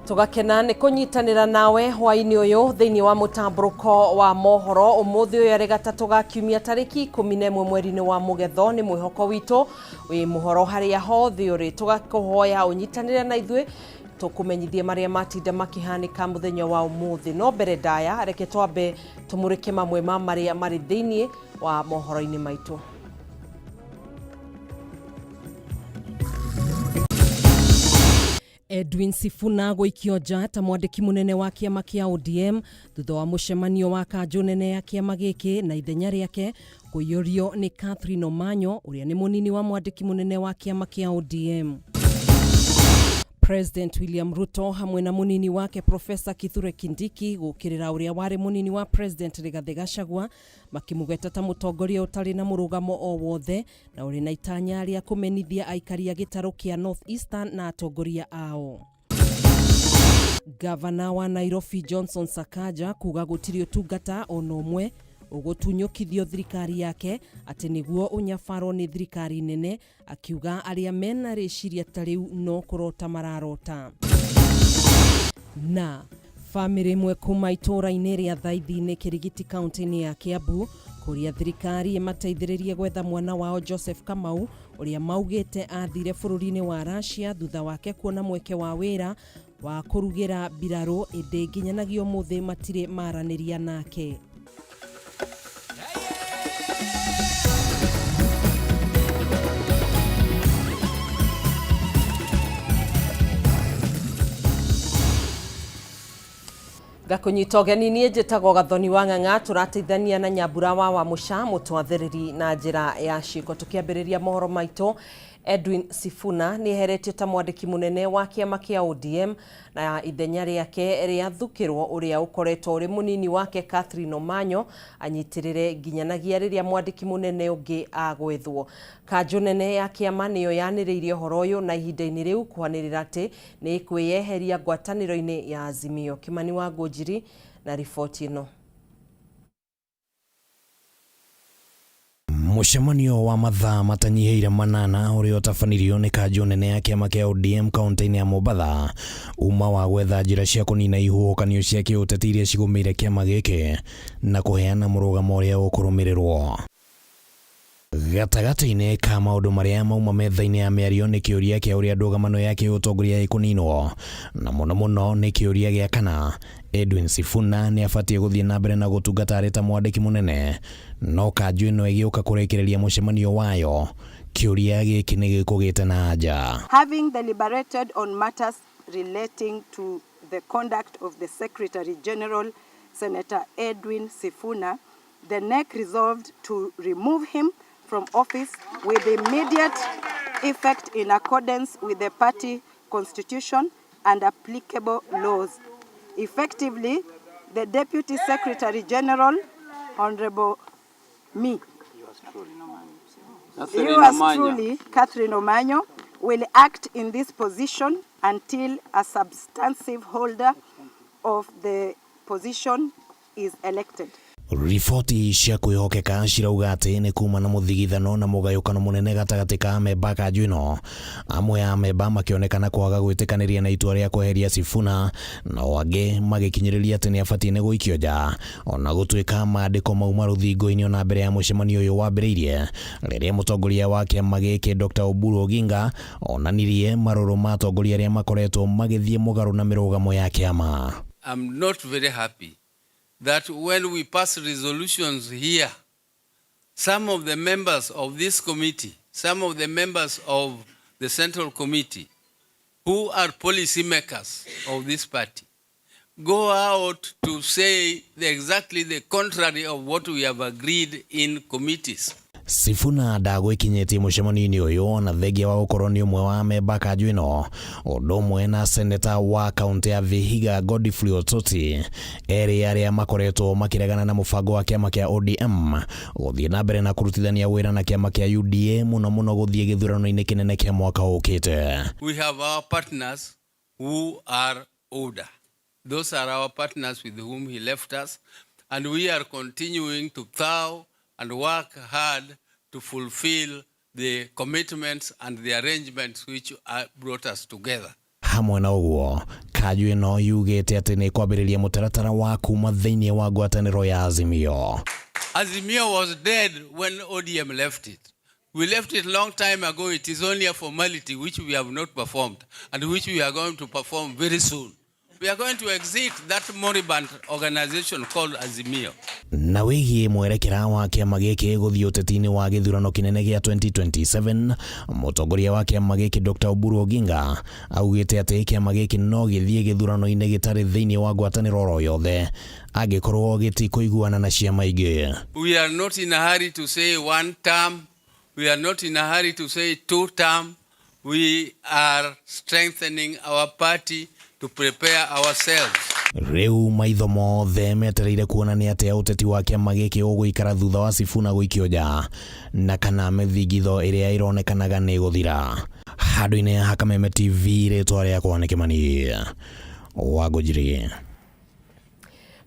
Tũgakena nĩ kũnyitanĩra nawe hwaĩ-inĩ ũyũ thĩinĩ wa mũtambũrũko wa mohoro. Ũmũthĩ ũyũ arĩ gatatũ ga kiumia tarĩki 11 mweri-inĩ wa Mũgetho. Nĩ mwĩhoko witũ wĩ mũhoro harĩa hothe ũrĩ. Tũgakũhoya ũnyitanĩre na ithuĩ tũkũmenyithie marĩa matinda makĩhanĩka mũthenya wa ũmũthĩ. No mbere ndaya, reke twambe tũmũrĩke mamwe ma marĩa marĩ thĩinĩ wa mohoro-inĩ maitũ. Edwin Sifuna gũikio nja ta mwandĩki mũnene wa kĩama kĩa ODM thutha wa mũcemanio wa kanjũ nene ya kĩama gĩkĩ, na ithenya rĩake kũiyũrio nĩ Catherine Omanyo ũrĩa nĩ mũnini wa mwandĩki mũnene wa kĩama kĩa ODM. President William Ruto hamwe na mũnini wake Professor Kithure Kindiki gũkĩrĩra ũrĩa warĩ mũnini wa President Rigathĩ Gachagua, makĩmũgweta ta mũtongoria ũtarĩ na mũrũgamo o wothe na ũrĩ na itanya rĩa kũmenithia aikari a gĩtarũ kĩa North Eastern na atongoria ao. Gavana wa Nairobi Johnson Sakaja kuga gũtirĩ ũtungata ona ũmwe ũgũtunyũkithio thirikari yake atĩ nĩguo ũnyabarwo nĩ thirikari nene, akiuga arĩa mena rĩciria ta rĩu no kũrota mararota. Na famĩlĩ ĩmwe kuma itũũra-inĩ rĩa Thaithi-inĩ Kĩrigiti kaunti-inĩ ya Kiambu kũria thirikari ĩmateithĩrĩrie gwetha mwana wao Joseph Kamau ũrĩa maugĩte athire bũrũri-inĩ wa Russia thutha wake kuona mweke wa wĩra wa kũrugĩra mbirarũ, ĩndĩ nginyanagia ũmũthĩ matirĩ maranĩria nake. Ngakũnyita ũgeni, niĩ njĩtagwo Gathoni wa Ng'ang'a, tũrateithania na Nyambura wa Wamũca mũtwathĩrĩri na njĩra ya ciĩko. Tũkĩambĩrĩria mohoro maitũ, Edwin Sifuna nĩ eheretio ta mwandĩki mũnene wa kĩama kĩa ODM na ithenya rĩake rĩathukĩrwo ũrĩa ũkoretwo ũrĩ mũnini wake Catherine Omanyo anyitĩrĩre nginyanagia rĩrĩa mwandĩki mũnene ũngĩ agwethwo. Kanjũ nene ya kĩama nĩyo yanĩrĩire ũhoro ũyũ na ihinda-inĩ rĩu kwanĩrĩra atĩ nĩ ĩkwĩyeheria ngwatanĩro-inĩ ya Azimio. Kimani wa Ngũnjiri na riboti ĩno. Mũcemanio wa mathaa matanyihĩire 8 ũrĩa ũtabanirio nĩ kanjũ nene ya kĩama kĩa ODM kaunti-inĩ ya Mombatha uma wa gwetha njĩra cia kũnina ihuhũkanio cia kĩũteti iria cigũmĩire kĩama gĩkĩ na kũheana mũrũgamo ũrĩa ũkũrũmĩrĩrwo. Gatagatĩ-inĩ ka maũndũ marĩa mauma metha-inĩ ya mĩario nĩ kĩũria kĩa ũrĩa ndũgamano ya kĩũtongoria ĩkũninwo, na mũno mũno nĩ kĩũria gĩa kana Edwin Sifuna nĩ abatiĩ gũthiĩ na mbere na gũtungata arĩ ta mwandĩki mũnene. No kanjũ ĩno ĩgĩũka kũrĩkĩrĩria mũcemanio wayo, kĩũria gĩkĩ nĩ gĩkũgĩte na anja. Having deliberated on matters relating to the conduct of the Secretary General, Senator Edwin Sifuna, the NEC resolved to remove him from office with immediate effect in accordance with the party constitution and applicable laws. Effectively, the Deputy Secretary General, Honorable me, yours truly, Catherine Omanyo, will act in this position until a substantive holder of the position is elected. Riboti cia kwĩhokeka cirauga atĩ nĩ kuma na mũthigithano na mũgayũkano mũnene gatagatĩ ka amemba kanjũ ĩno, amwe a amemba makĩonekana kwaga gwĩtĩkanĩria na itua rĩa kweheria Sifuna, nao angĩ magĩkinyĩrĩria atĩ nĩ abatiĩ nĩ gũikio nja, ona gũtuĩka maandĩko mauma rũthingo-inĩ ona mbere ya mũcemanio ũyũ wambĩrĩirie, rĩrĩa mũtongoria wa kĩama gĩkĩ Dr. Oburu Oginga onanirie marũrũ ma atongoria arĩa makoretwo magĩthiĩ mũgarũ na mĩrũgamo ya kĩama. I'm not very happy that when we pass resolutions here, some of the members of this committee, some of the members of the Central Committee, who are policy makers of this party, go out to say exactly the contrary of what we have agreed in committees. Sifuna ndagwĩkinyĩtie mũcemanio-inĩ ũyũ na thengia wa gũkorwo nĩ ũmwe wa amemba kanjũ ĩno, ũndũ ũmwe na seneta wa kaunti ya Vihiga Godfrey Osotsi, erĩ arĩa makoretwo makĩregana na mũbango wa kĩama kĩa ODM gũthiĩ na mbere na kũrutithania wĩra na kĩama kĩa UDA mũno mũno gũthiĩ gĩthurano-inĩ kĩnene kĩa mwaka ũkĩte. We have our partners who are older. Those are our partners with whom he left us, and we are continuing to plow and work hard to fulfill the commitments and the arrangements which brought us together. Hamwe na ũguo, Kanju ĩno yugĩte atĩ nĩ kwambĩrĩria mũtaratara wa kuma thĩinĩ wa ngwatanĩro ya Azimio. Azimio was dead when ODM left it. We left it long time ago. It is only a formality which we have not performed and which we are going to perform very soon. We are going to exit that moribund organization called Azimio. Na wĩgiĩ mwerekera wa kĩama gĩkĩ gũthiĩ ũteti-inĩ wa gĩthurano kĩnene gĩa 2027, mũtongoria wa kĩama gĩkĩ Dr. Oburu Oginga augĩte atĩ kĩama gĩkĩ no gĩthiĩ gĩthurano-inĩ gĩtarĩ thĩinĩ wa ngwatanĩro oro yothe angĩkorwo gĩtikũiguana na ciama ingĩ. We are not in a hurry to say one term. We are not in a hurry to say two term. We are strengthening our party to prepare ourselves. Rĩu maitho mothe metereire kuona nĩ atĩa ũteti wa kĩama gĩkĩ ũgũikara thutha wa Sifuna gũikio nja na kana mĩthingitho ĩrĩa ĩronekanaga nĩ ĩgũthira. Handũ-inĩ ha Kameme TV, rĩtwa rĩakwa nĩ Kĩmani wa Ngũnjiri.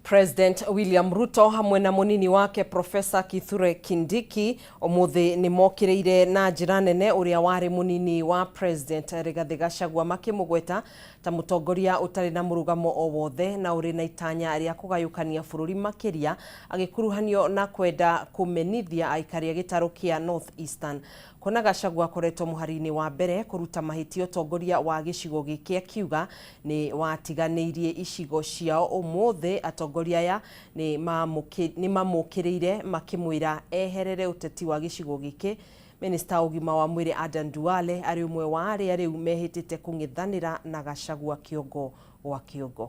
President William Ruto hamwe na munini wake Professor Kithure Kindiki umuthi ni mokiriire na njira nene uria wari munini wa President Rigathi Gachagua, makimugweta ta mutongoria utari na murugamo o wothe na uri na itanya ria kugayukania bururi, makiria agikuruhanio na kwenda kumenithia aikari a gitaru kia North Eastern. Kuona Gachagua akoretwo muhari-ini wa mbere kuruta mahĩtia ũtongoria wa gĩcigo gĩkĩ, akiuga nĩ watiganĩirie icigo ciao, ũmũthĩ atongoria aya nĩ mamũkĩrĩire makĩmwĩra eherere ũteti wa gĩcigo gĩkĩ. Minista wa ũgima wa mwĩrĩ Adan Duale arĩ ũmwe wa arĩa rĩu mehĩtĩte kũng'ethanĩra na Gachagua kĩongo gwa kĩongo.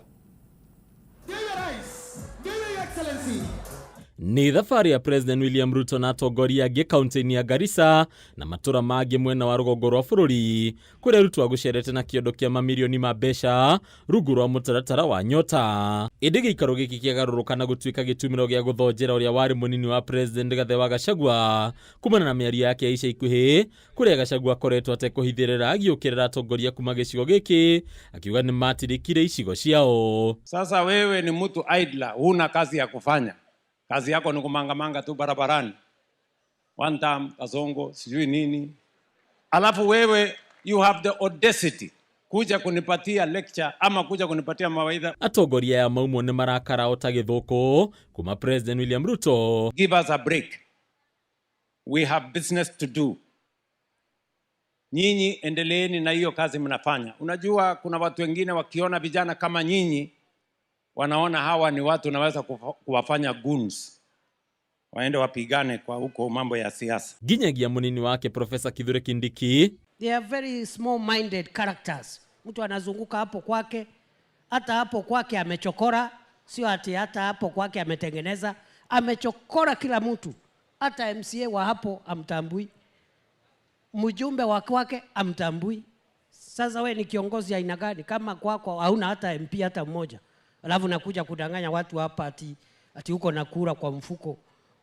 Nĩ thabarĩ ya President William Ruto na atongoria angĩ kaunti-inĩ ya Garissa na matũra mangĩ mwena wa rũgongo rwa bũrũri, kũrĩa Ruto agũcerete na kĩondo kĩa mamirioni ma mbeca rungu rwa mũtaratara wa Nyota. Ĩndĩ gĩikaro gĩkĩ kĩagarũrũka na gũtuĩka gĩtumĩro gĩa gũthonjera ũrĩa warĩ mũnini wa President Gathe wa Gachagua kumana na mĩario yake ya ica ikuhĩ, kũrĩa Gachagua akoretwo atekũhithĩrĩra agĩũkĩrĩra atongoria kuma gĩcigo gĩkĩ, akiuga nĩ matirikire icigo ciao. Sasa wewe ni mtu idler, huna kazi ya kufanya, kazi yako ni kumangamanga tu barabarani, one time kasongo sijui nini, alafu wewe you have the audacity kuja kunipatia lecture ama kuja kunipatia mawaidha. Atongoria aya maumwo nĩ marakara o ta gĩthũkũ kuma President William Ruto. Give us a break, we have business to do. Nyinyi endeleeni na hiyo kazi mnafanya. Unajua kuna watu wengine wakiona vijana kama nyinyi wanaona hawa ni watu naweza kuwafanya goons, waende wapigane kwa huko mambo ya siasa. Nginyagia mũnini wake Profesa Kithure Kindiki. They are very small minded characters. Mtu anazunguka hapo kwake, hata hapo kwake amechokora, sio ati hata hapo kwake ametengeneza, amechokora kila mtu. Hata MCA wa hapo amtambui, mjumbe wa kwake amtambui. Sasa we ni kiongozi aina gani kama kwako hauna hata MP hata mmoja, alafu nakuja kudanganya watu hapa ati uko na kura kwa mfuko,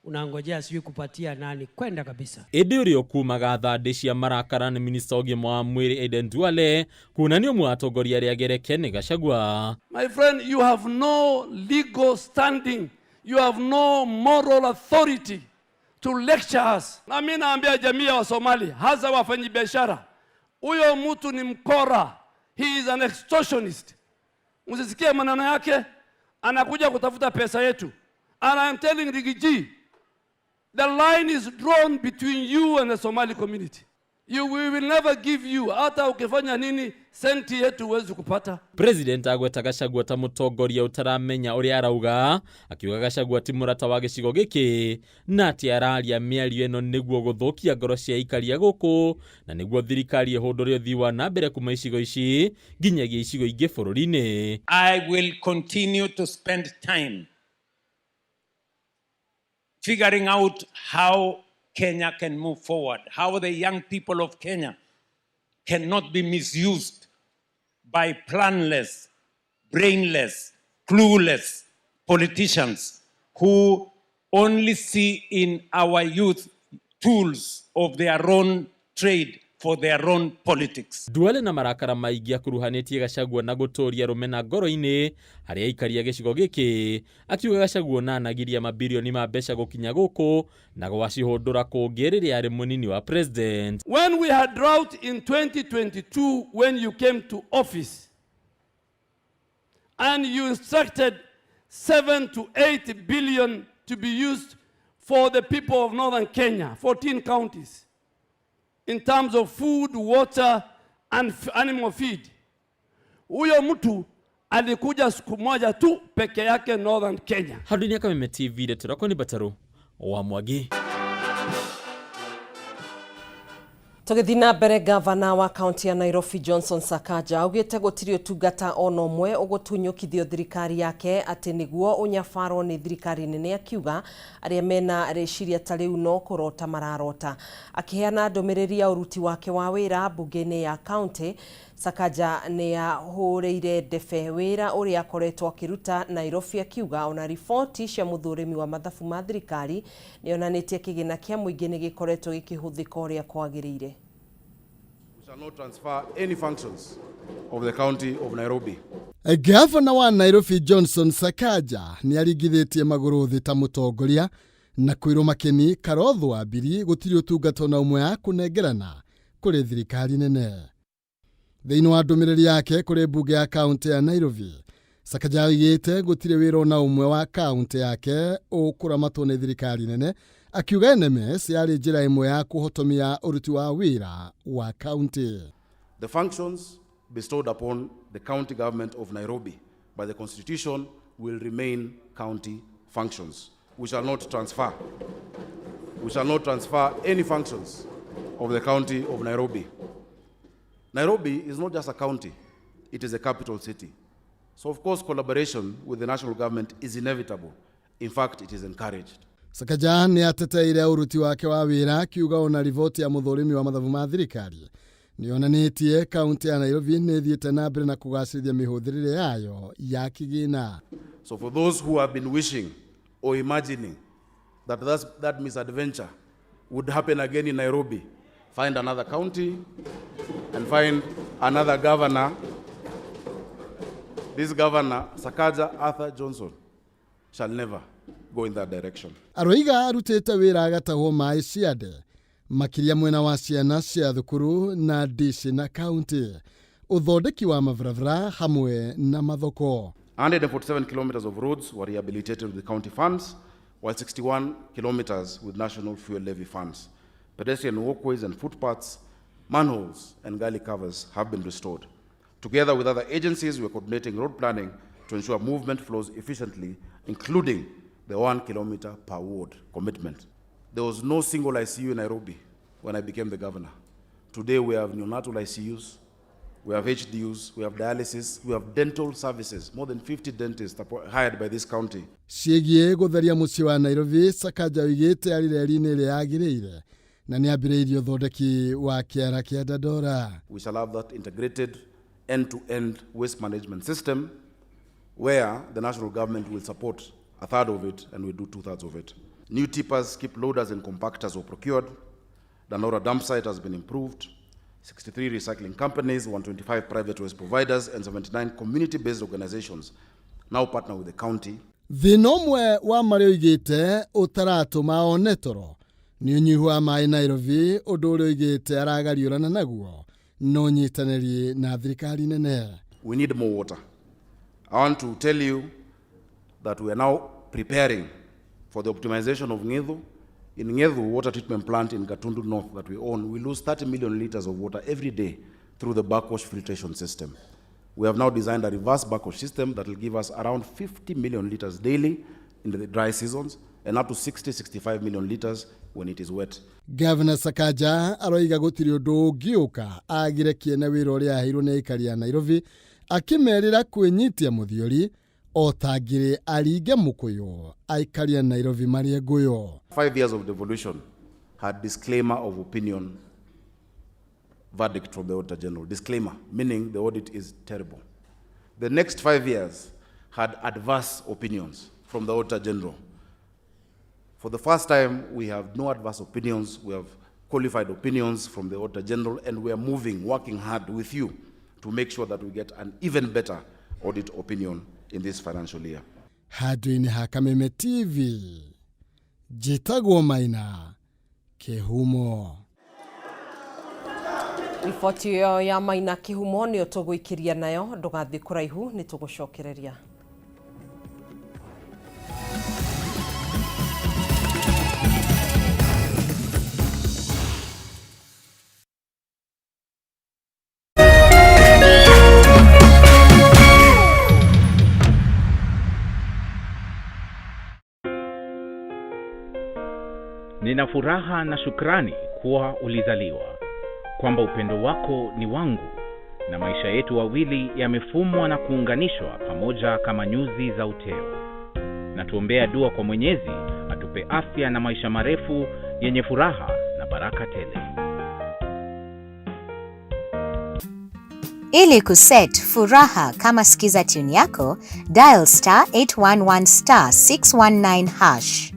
unangojea sijui kupatia nani? Kwenda kabisa. Ĩndĩ ũrĩa ũkumaga thandĩ cia marakara nĩ minista wa ũgima wa mwĩrĩ Aden Duale, kuona nĩ ũmwe wa atongoria arĩa agereke nĩ Gachagua. My friend, you have no legal standing. You have no moral authority to lecture us. Na mimi naambia jamii ya Wasomali, hasa wafanyabiashara, huyo mtu ni mkora. He is an extortionist. Msisikie maneno yake, anakuja kutafuta pesa yetu. And I am telling Riggy G, the line is drawn between you and the Somali community. We will never give you, hata ukifanya nini, senti yetu huwezi kupata. President agweta Gachagua ta mũtongoria ũtaramenya ũrĩa arauga, akiuga Gachagua ti mũrata wa gĩcigo gĩkĩ na atĩ araria mĩario ĩno nĩguo gũthũkia ngoro cia aikari a gũkũ na nĩguo thirikari ĩhũndũre ũthii wa na mbere kuma icigo ici nginyagia icigo ingĩ bũrũri-inĩ. I will continue to spend time figuring out how Kenya can move forward, how the young people of Kenya cannot be misused by planless, brainless, clueless politicians who only see in our youth tools of their own trade for their own politics. Duale na marakara maingĩ akuruhanĩtie Gachagua na gũtũria rũmena ngoro-inĩ harĩ aikari a gĩcigo gĩkĩ, akiuga Gachagua na anagiria mabirioni ma mbeca gũkinya gũkũ na gwacihũndũra kũngĩ rĩrĩa arĩ mũnini wa president. When we had drought in 2022, when you came to office, And you instructed 7 to 8 billion to be used for the people of northern Kenya, 14 counties, in terms of food, water and animal feed. Huyo mtu alikuja siku moja tu peke yake Northern Kenya. Handũ-inĩ Kameme TV, ndeto rakwa nĩ Mbatarũ wa Mwangi. Tũgĩthiĩ na mbere, gavana wa kaunti ya Nairobi Johnson Sakaja augĩte gũtirĩ ũtungata ona ũmwe ũgũtunyũkithio thirikari yake atĩ nĩguo ũnyabarwo nĩ thirikari nene, akiuga arĩa mena rĩciria ta rĩu no kũrota mararota. Akĩheana ndũmĩrĩri ya ũruti wake wa wĩra mbunge-inĩ ya kaunti, Sakaja nĩ ahũrĩire ndebe wĩra ũrĩa akoretwo akĩruta Nairobi, akiuga ona riboti cia mũthũrimi wa mathabu ma thirikari nĩ yonanĩtie kĩgĩna kĩa mũingĩ nĩ gĩkoretwo gĩkĩhũthĩka ũrĩa kwagĩrĩire. We shall not transfer any functions of the county of Nairobi. Gavana wa Nairobi Johnson Sakaja nĩ aringithĩtie magũrũ thĩ ta mũtongoria na kwĩrwo makeni Karotho wa Mbiri gũtirĩ ũtungata ona ũmwe ya kũnengerana kũrĩ thirikari nene. Thĩinĩ wa ndũmĩrĩri yake kũrĩ mbunge ya kaunti ya Nairobi, Sakaja oigĩte gũtirĩ wĩra ona ũmwe wa kaunti yake ũkũramatwo nĩ thirikari nene, akiuga NMS yarĩ njĩra ĩmwe ya kũhotomia ũruti wa wĩra wa kaunti. The functions bestowed upon the county government of Nairobi by the Constitution will remain county functions. We shall not transfer. We shall not transfer any functions of the county of Nairobi. Nairobi is not just a county, it is a capital city. So, of course, collaboration with the national government is inevitable. In fact, it is encouraged. Sakaja nĩ ateteire ũruti wake wa wĩra, akiuga ona riboti ya mũthũrimi wa mathabu ma thirikari nĩ yonanĩtie kaunti ya Nairobi nĩ ĩthiĩte na mbere na kũgacĩrithia mĩhũthĩrĩre yayo ya kĩgĩna. So, for those who have been wishing or imagining that that misadventure would happen again in Nairobi, find another county and find another governor. This governor, Sakaja Arthur Johnson, shall never go in that direction. Aroiga arutĩte wĩra agatahwo maĩ ciande makĩria mwena wa ciana cia thukuru na ndici na kaunti, ũthondeki wa mabarabara hamwe na mathoko. 147 kilometers of roads were rehabilitated with the county funds, while 61 kilometers with national fuel levy funds. Pedestrian walkways and footpaths, manholes, and gully covers have been restored. Together with other agencies, we are coordinating road planning to ensure movement flows efficiently, including the 1 kilometer per ward commitment. There was no single ICU in Nairobi when I became the governor. Today we have neonatal ICUs, we have HDUs, we have dialysis, we have dental services. More than 50 dentists are hired by this county. Ciĩgiĩ gũtheria mũciĩ wa Nairobi, Sakaja oigĩte arĩ reri-inĩ ĩrĩa yagĩrĩire na nĩ ambĩrĩirie ũthondeki wa kĩara kĩa Dandora. We shall have that integrated end-to-end waste management system where the national government will support a third of it and we do two-thirds of it. New tippers, skip loaders and compactors were procured. Dandora dump site has been improved. 63 recycling companies, 125 private waste providers, and 79 community-based organizations now partner with the county. Thĩna ũmwe wa marĩa oigĩte ũtaratũma one toro nĩ ũnyihu wa maĩ Nairobi, ũndũ ũrĩa oigĩte aragariũrana naguo no nyitanĩri na thirikari nene. We need more water. I want to tell you that we are now preparing for the optimization of Ng'ethu. In Ng'ethu water treatment plant in Gatundu North that we own, we lose 30 million liters of water every day through the backwash filtration system. We have now designed a reverse backwash system that will give us around 50 million liters daily in the dry seasons and up to 60, 65 million liters when it is wet. Gavana Sakaja aroiga gũtirĩ ũndũ ũngĩũka agire kĩene wĩra ũrĩa aheirwo nĩ aikari a Nairobi, akĩmerĩra kwĩnyitia mũthiori o ta ngĩrĩ aringe mũkũyũ aikari a Nairobi marĩe ngũyũ. 5 years of devolution had disclaimer of opinion verdict from the Auditor General. Disclaimer, meaning the audit is terrible. The next 5 years had adverse opinions from the Auditor General. For the first time, we have no adverse opinions. We have qualified opinions from the Auditor General, and we are moving, working hard with you to make sure that we get an even better audit opinion in this financial year. Handũ-inĩ ha Kameme TV, njĩtagwo Maina Kĩhumo. Riboti ĩyo ya Maina Kĩhumo nĩyo tũgũikĩria nayo, ndũgathiĩ kũraihu, nĩ tũgũcokereria. Nina furaha na shukrani kuwa ulizaliwa, kwamba upendo wako ni wangu na maisha yetu wawili yamefumwa na kuunganishwa pamoja kama nyuzi za uteo. Na tuombea dua kwa Mwenyezi atupe afya na maisha marefu yenye furaha na baraka tele. Ili kuset furaha kama skiza tune yako, dial star 811 star 619 hash.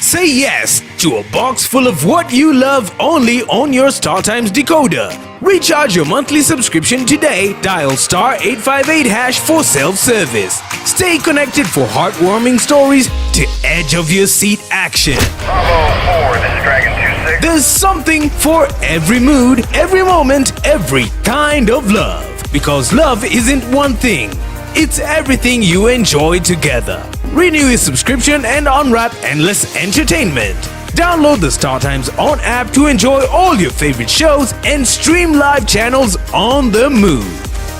Say yes to a box full of what you love only on your StarTimes decoder. Recharge your monthly subscription today. Dial star 858 hash for self-service. Stay connected for heartwarming stories to edge of your seat action. Bravo 4, this is Dragon 26. There's something for every mood, every moment, every kind of love. Because love isn't one thing, it's everything you enjoy together. Renew your subscription and unwrap endless entertainment. Download the StarTimes On app to enjoy all your favorite shows and stream live channels on the move.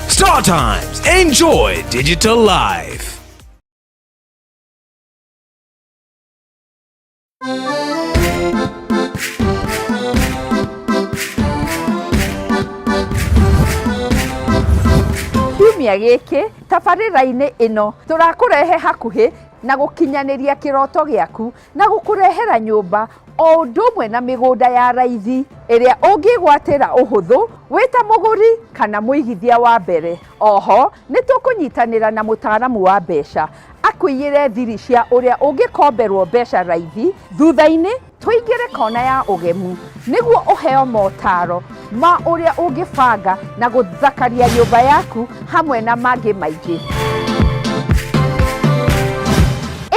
StarTimes, enjoy digital life. Kiumia gĩkĩ tabarĩra-inĩ ĩno tũrakũrehe hakuhĩ na gũkinyanĩria kĩroto gĩaku na gũkũrehera nyũmba o ũndũ ũmwe na mĩgũnda ya raithi ĩrĩa ũngĩgwatĩra ũhũthũ wĩ ta mũgũri kana mũigithia wa mbere. Oho nĩ tũkũnyitanĩra na mũtaaramu wa mbeca akũiyĩre thiri cia ũrĩa ũngĩkomberwo mbeca raithi, thutha-inĩ tũingĩre kona ya ũgemu nĩguo ũheo motaro ma ũrĩa ũngĩbanga na gũthakaria nyũmba yaku hamwe na mangĩ maingĩ.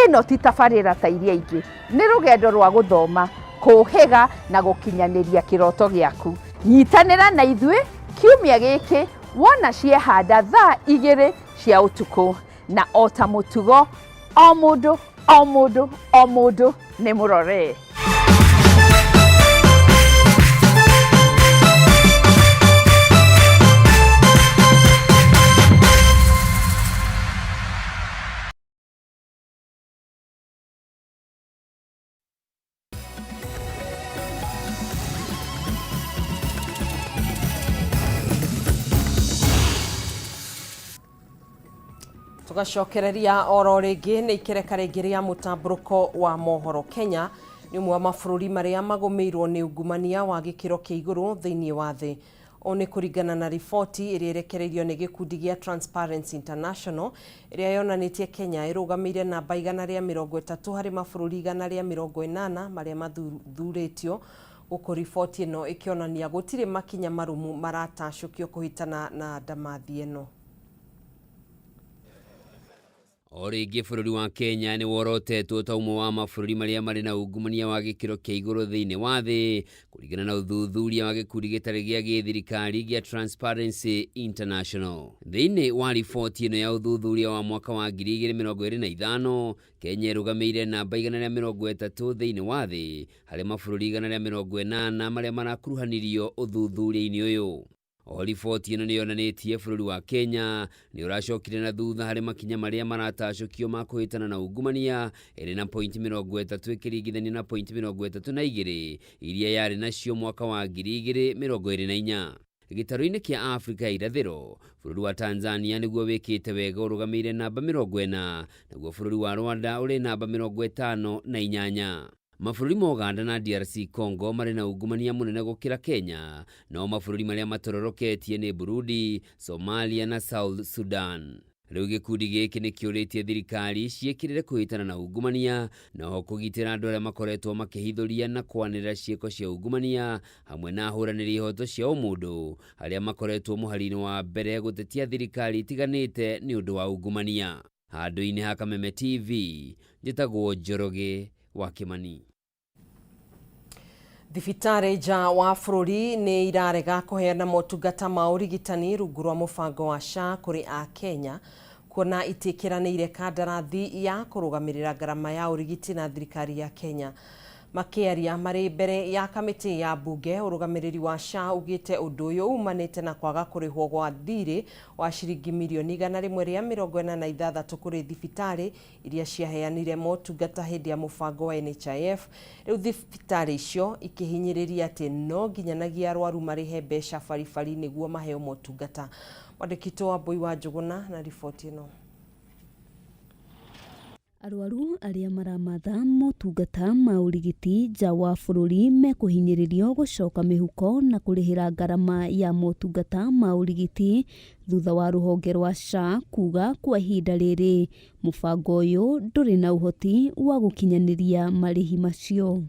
Ĩno ti tabarĩra ta iria ingĩ, nĩ rũgendo rwa gũthoma, kũũhĩga na gũkinyanĩria kĩroto gĩaku. Nyitanĩra na ithuĩ kiumia gĩkĩ wona ciehanda thaa 2 cia ũtukũ, na o ta mũtugo o mũndũ o mũndũ o mũndũ nĩ mũrore. Tugacokereria oro rĩngĩ nĩ ikereka rĩngĩ rĩa mũtambũrũko wa mohoro. Kenya nĩ ũmwe wa mabũrũri marĩa magũmĩirwo nĩ ungumania wa gĩkĩro kĩa igũrũ thĩinĩ wa thĩ. Ũũ nĩ kũringana na riboti ĩrĩa ĩrekereirio nĩ gĩkundi gĩa Transparency International ĩrĩa yonanĩtie Kenya ĩrũgamĩire namba 130 harĩ mabũrũri 180 marĩa mathuthurĩtio, gũkũ riboti ĩno ĩkĩonania gũtirĩ makinya marũmu maratacũkio kũhĩtana na ndamathi ĩno. O rĩngĩ bũrũri wa Kenya nĩ worotetwo ta ũmwe wa mabũrũri marĩa marĩ na ungumania wa gĩkĩro kĩa igũrũ thĩinĩ wa thĩ, kũringana na ũthuthuria wa gĩkundi gĩtarĩ gĩa gĩthirikari gĩa Transparency International. Thĩinĩ wa riboti ĩno ya ũthuthuria wa mwaka wa 2025, Kenya ĩrũgamĩire namba 130 thĩinĩ wa thĩ harĩ mabũrũri 180 marĩa marakuruhanirio ũthuthuria-inĩ ũyũ. O riboti ĩno nĩ yonanĩtie bũrũri wa Kenya nĩ ũracokire na thutha harĩ makinya marĩa maratacũkio ma kũhĩtana na ungumania, ĩrĩ na pointi 30 ĩkĩringithanio na pointi 32 iria yarĩ nacio mwaka wa 2024. Gĩtarũ-inĩ kĩa Afrika ya Irathĩro, bũrũri wa Tanzania nĩguo wĩkĩte wega ũrũgamĩire namba 40, naguo bũrũri wa Rwanda ũrĩ namba 58. Mabũrũri ma Uganda na DRC Congo marĩ na ungumania mũnene gũkĩra Kenya, no mabũrũri marĩa matororoketie nĩ Burundi, Somalia na South Sudan. Rĩu gĩkundi gĩkĩ nĩ kĩũrĩtie thirikari ciĩkĩrĩre kũhĩtana na ungumania na oho kũgitĩra andũ arĩa makoretwo makĩhithũria na kwanĩrĩra ciĩko cia ungumania hamwe na ahũranĩri ihoto cia ũmũndũ arĩa makoretwo mũhari-inĩ wa mbere gũtetia thirikari itiganĩte nĩ ũndũ wa ungumania. Handũ-inĩ ha Kameme TV, njĩtagwo Njoroge wa Kimani. Thibitarĩ nja wa bũrũri nĩ irarega kũheana motungata ma ũrigitani rungu rwa mũbango wa SHA kũrĩ Akenya kuona itiĩkĩranĩire kandarathi ya kũrũgamĩrĩra ngarama ya ũrigiti na thirikari ya Kenya. Makĩaria marĩ mbere ya kamĩtĩ ya mbunge, ũrũgamĩrĩri wa SHA ugĩte ũndũ ũyũ umanĩte na kwaga kũrĩhwo gwa thirĩ wa ciringi mirioni 186 kũrĩ thibitarĩ iria ciaheanire motungata hĩndĩ ya mũbango wa NHIF. Rĩu thibitarĩ icio ikĩhinyĩrĩria atĩ no nginyanagia arwaru marĩhe mbeca baribari nĩguo maheo motungata. Mwandĩki witũ Wambui wa Njũgũna na riboti ĩno. Arwaru arĩa maramatha motungata ma ũrigiti nja wa bũrũri mekũhinyĩrĩrio gũcoka mĩhuko na kũrĩhĩra ngarama ya motungata ma ũrigiti thutha wa rũhonge rwa SHA kuga kwa ihinda rĩrĩ mũbango ũyũ ndũrĩ na ũhoti wa gũkinyanĩria marĩhi macio.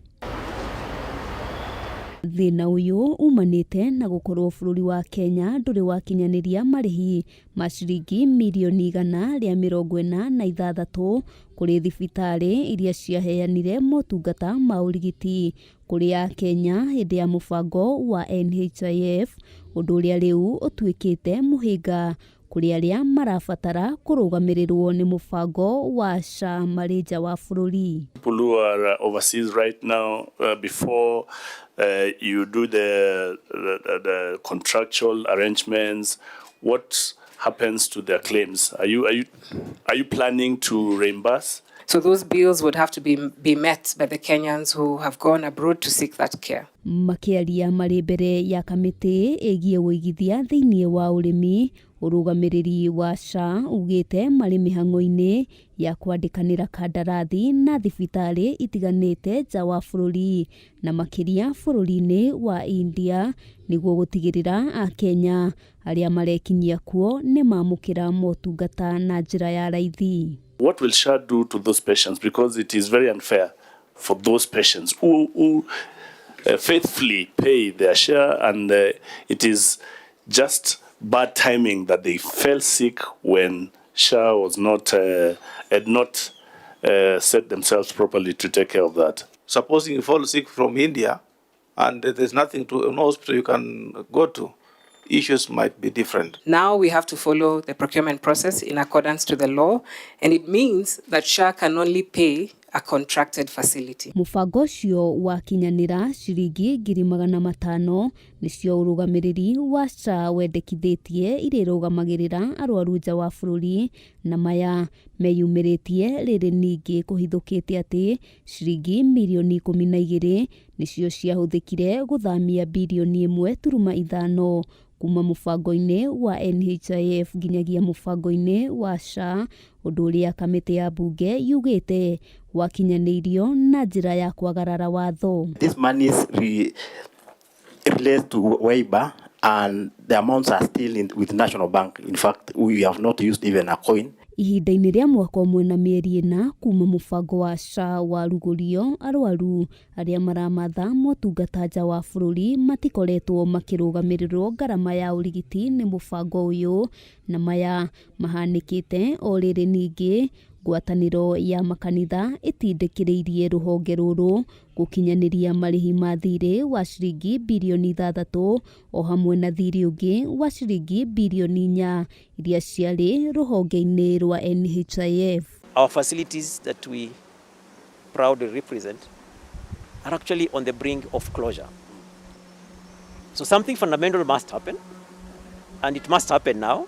Thĩna ũyũ umanĩte na gũkorwo bũrũri wa Kenya ndũrĩ wakinyanĩria marĩhi ma ciringi mirioni 186 kũrĩ thibitarĩ iria ciaheanire motungata ma ũrigiti kũrĩ Akenya hĩndĩ ya mũbango wa NHIF, ũndũ ũrĩa rĩu ũtuĩkĩte mũhĩnga kũrĩ arĩa marabatara kũrũgamĩrĩrwo nĩ mũbango wa SHA marĩ nja wa bũrũri. People who are overseas right now, before you do the contractual arrangements, what happens to their claims? Are you planning to reimburse? So those bills would have to be met by the Kenyans who have gone abroad to seek that care. Makĩaria marĩ mbere ya kamĩtĩ ĩgiĩ ũigithia thĩinĩ wa ũrĩmi, ũrũgamĩrĩri wa SHA ugĩte marĩ mĩhang'o-inĩ ya kwandĩkanĩra kandarathi na thibitarĩ itiganĩte nja wa bũrũri na makĩria bũrũri-inĩ wa India nĩguo gũtigĩrĩra Akenya arĩa marekinyia kuo nĩ mamũkĩra motungata na njĩra ya raithi. What will SHA do to those patients? Because it is very unfair for those patients who faithfully pay their share, and it is just bad timing that they fell sick when SHA was not had not set themselves properly to take care of that. Supposing you fall sick from India and there's nothing to no hospital you can go to, issues might be different. Now we have to follow the procurement process in accordance to the law, and it means that SHA can only pay a contracted facility. Mũbango ũcio wakinyanĩra ciringi 500,000 nĩcio ũrũgamĩrĩri wa SHA wendekithĩtie irĩrũgamagĩrĩra arwaru nja wa bũrũri, na maya meyumĩrĩtie rĩrĩ ningĩ kũhithũkĩte atĩ ciringi mirioni 12 nĩcio ciahũthĩkire gũthamia birioni 1.5 kuma mũbango-inĩ wa NHIF nginyagia mũbango-inĩ wa SHA, ũndũ ũrĩa kamĩtĩ ya mbunge yugĩte wakinyanĩirio na njĩra ya kwagarara watho. This money is relates to WIBA, and the amounts are still with National Bank. In fact, we have not used even a coin. Ihinda-inĩ rĩa mwaka ũmwe na mĩeri 4 kuma mũbango wa SHA warugũrio, arwaru arĩa maramatha motungata nja wa bũrũri matikoretwo makĩrũgamĩrĩrwo ngarama ya ũrigiti nĩ mũbango ũyũ, na maya mahanĩkĩte o rĩrĩ ningĩ ngwatanĩro ya makanitha ĩtindĩkĩrĩirie rũhonge rũrũ gũkinyanĩria marĩhi ma thirĩ wa ciringi birioni 6 o hamwe na thirĩ ũngĩ wa ciringi birioni 4 iria ciarĩ rũhonge-inĩ rwa NHIF. Our facilities that we proudly represent are actually on the brink of closure. So something fundamental must happen, and it must happen now,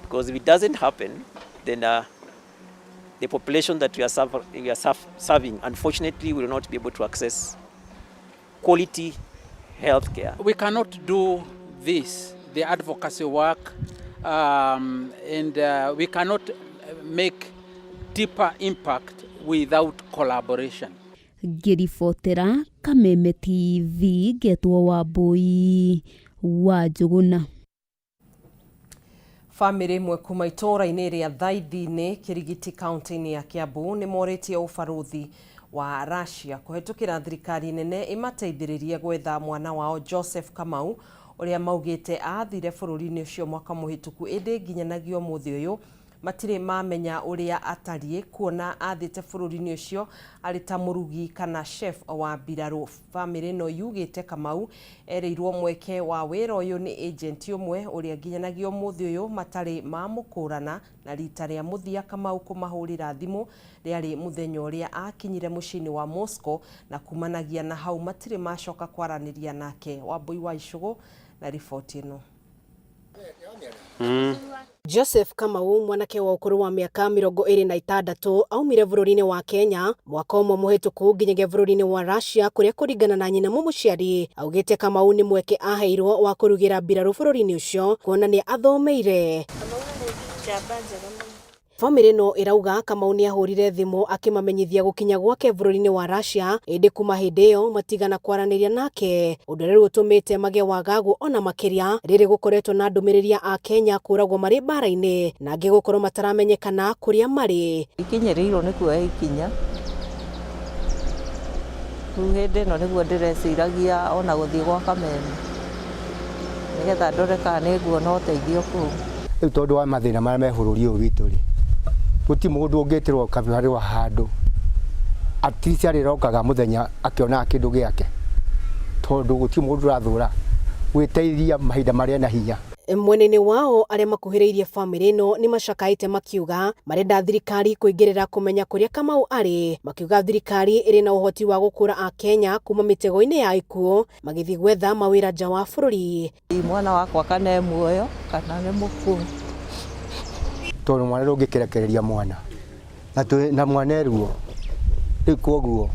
because if it doesn't happen, then the population that we are serving, unfortunately, will not be able to access quality health care. We cannot do this, the advocacy work, and we cannot make deeper impact without collaboration. Ngĩribotera Kameme TV ngetwo Wambui wa Njũgũna. Bamĩrĩ ĩmwe kuma itũũra-inĩ rĩa Thaithi-inĩ, Kĩrigiti, kaunti-inĩ ya Kiambu nĩ morĩtie ũbarũthi wa Russia kũhetũkĩra thirikari nene ĩmateithĩrĩrie gwetha mwana wao Joseph Kamau ũrĩa maugĩte athire bũrũri-inĩ ũcio mwaka mũhĩtũku, ĩndĩ nginyanagia ũmũthĩ ũyũ Matirĩ mamenya ũrĩa atariĩ kuona athiĩte bũrũri-inĩ ũcio arĩ ta mũrugi kana chef wa mbirarũ. Bamĩrĩ ĩno yugĩte Kamau erĩirwo mweke wa wĩra ũyũ nĩ agent ũmwe ũrĩa nginyanagia ũmũthĩ ũyũ matarĩ mamũkũrana, na rita rĩa mũthia Kamau kũmahũrĩra thimũ rĩarĩ mũthenya ũrĩa akinyire mũciĩ-inĩ wa Moscow, na kumanagia na hau matirĩ macoka kwaranĩria nake. Wambui wa Icũgũ na riboti ĩno. Joseph Kamau, mwanake wa ũkũrũ wa mĩaka 26, aumire bũrũri-inĩ wa Kenya mwaka ũmwe mũhĩtũku nginyagia bũrũri-inĩ wa Russia, kũrĩa kũringana na nyina mũmũciari augĩte Kamau nĩ mweke aheirwo wa kũrugĩra mbirarũ bũrũri-inĩ ũcio kuona nĩ athomeire. Bamĩrĩ ĩno ĩrauga Kamau nĩ ahũrire thimũ akĩmamenyithia gũkinya gwake bũrũri-inĩ wa Russia, ĩndĩ kuma hĩndĩ ĩyo matigana kwaranĩria nake, ũndũ ũrĩa rĩu ũtũmĩte magĩe wagagu ona makĩria rĩrĩ gũkoretwo na ndũmĩrĩri ya Akenya kũragwo marĩ mbara-inĩ na angĩ gũkorwo mataramenyekana kũrĩa marĩ. Ikinyĩrĩirwo nĩ kuoya ikinya rĩu hĩndĩ ĩno nĩguo ndĩreciragia ona gũthiĩ gwa Kameme nĩgetha ndore kana nĩ nguona ũteithio kũu. Rĩu tondũ wa mathĩna marĩa me bũrũri ũyũ witũ rĩ, gũtirĩ mũndũ ũngĩtĩrwo kabarũa handũ at least arĩrokaga mũthenya akĩonaga kĩndũ gĩake, tondũ gũtirĩ mũndũ ũrathũra gwĩteithia mahinda marĩa ena hinya. Mwena-inĩ wao arĩa makuhĩrĩirie bamĩrĩ ĩno nĩ macakaĩte makiuga marenda thirikari kũingĩrĩra kũmenya kũrĩa Kamau arĩ, makiuga thirikari ĩrĩ na ũhoti wa gũkũra Akenya kuma mĩtego-inĩ ya ikuũ magĩthiĩ gwetha mawĩra nja wa bũrũri. Mwana wakwa kana e muoyo kana nĩ mũkuũ. Tondũ mwana ndũngĩkĩrekereria mwana na mwana eruo, rĩu koguo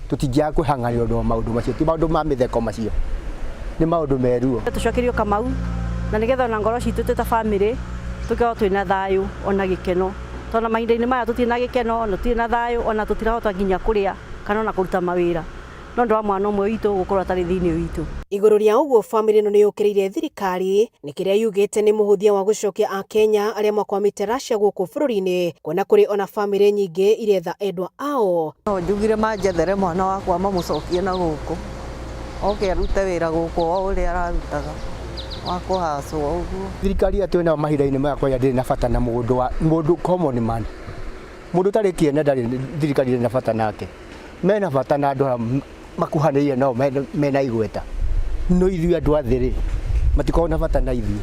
tũtingĩaga kwĩhang'anĩra ũndũ wa maũndũ macio, ti maũndũ ma mĩtheko macio, nĩ maũndũ meruo. Tũcokerio Kamau na nĩgetha ona ngoro citũ twĩ ta bamĩrĩ tũkorwo twĩna thayũ ona gĩkeno, tondũ mahinda-inĩ maya tũtirĩ na gĩkeno ona tũtirĩ na thayũ ona tũtirahota nginya kũrĩa kana ona kũruta mawĩra no ũndũ wa mwana ũmwe witũ gũkorwo atarĩ thĩinĩ witũ. Igũrũ rĩa ũguo bamĩrĩ ĩno nĩ yũkĩrĩire thirikari nĩ kĩrĩa yugĩte nĩ mũhũthia wa gũcokia Akenya arĩa makwamĩte Russia gũkũ bũrũri-inĩ, kuona kũrĩ ona bamĩrĩ nyingĩ iretha endwa ao. No njugire manjethere mwana wakwa mamũcokie na gũkũ oke arute wĩra gũkũ o ũrĩa ararutaga wa kũhacwo ũguo. Thirikari ĩrĩa twĩnayo mahinda-inĩ maya kwanja ndĩrĩ na bata na mũndũ wa mũndũ common man, mũndũ ũtarĩ kĩene ndarĩ, thirikari ndĩrĩ na bata nake. Mena bata na andũ arĩa makuhanĩrĩirie nao mena igweta, no ithuĩ andũ a thĩ rĩ, matikoragwo na bata na ithuĩ.